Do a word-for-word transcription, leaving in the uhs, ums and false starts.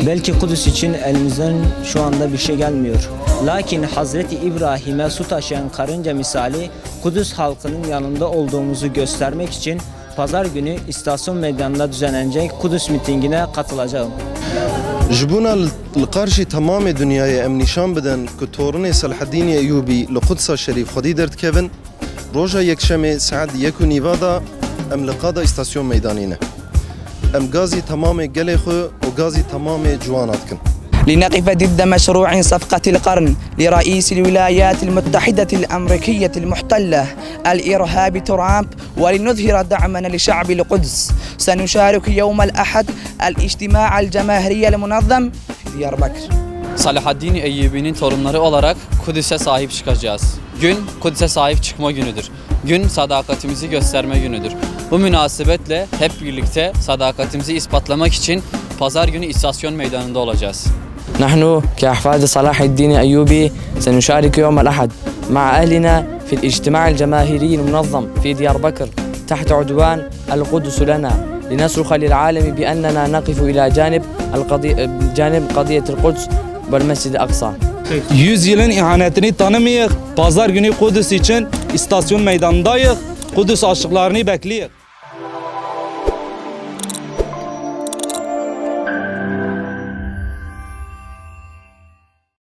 Belki Kudüs için elimizden şu anda bir şey gelmiyor. Lakin Hazreti İbrahim'e su taşıyan karınca misali Kudüs halkının yanında olduğumuzu göstermek için pazar günü istasyon meydanında düzenlenecek Kudüs mitingine katılacağım. Ji bona li, li qarşî temamê dinyayê em nîşan bidin ku torûnê Selahaddînê Eyûbî li Qudsa Şerîf xwedî derdikevin, roja Yekşemê saet yek û nîva de em li qada îstasyon meydanî ne. Em gazî temamê gelê xwe û gazî temamê ciwana dikin. لنقف ضد مشروع صفقة القرن لرئيس الولايات المتحدة الأمريكية المحتلة الإرهابي ترامب، ولنظهر دعمنا لشعب القدس. سنشارك يوم الأحد الاجتماع الجماهيري المنظم في ديار بكر. Selahaddin Eyyubi'nin torunları olarak Kudüs'e sahip çıkacağız. Gün Kudüs'e sahip çıkma günüdür. Gün sadakatimizi gösterme günüdür. Bu münasebetle hep birlikte sadakatimizi ispatlamak için pazar günü istasyon meydanında olacağız. نحن كأحفاد صلاح الدين أيوبي سنشارك يوم الأحد مع أهلنا في الاجتماع الجماهيري المنظم في ديار بكر تحت عنوان القدس لنا، لنصرخ للعالم بأننا نقف إلى جانب القضي-، جانب قضية القدس والمسجد الأقصى. Yüz yılın ihanetini tanımayıq. Pazar günü Kudüs için istasyon meydanındayıq. Kudüs aşıklarını bekliyoruz.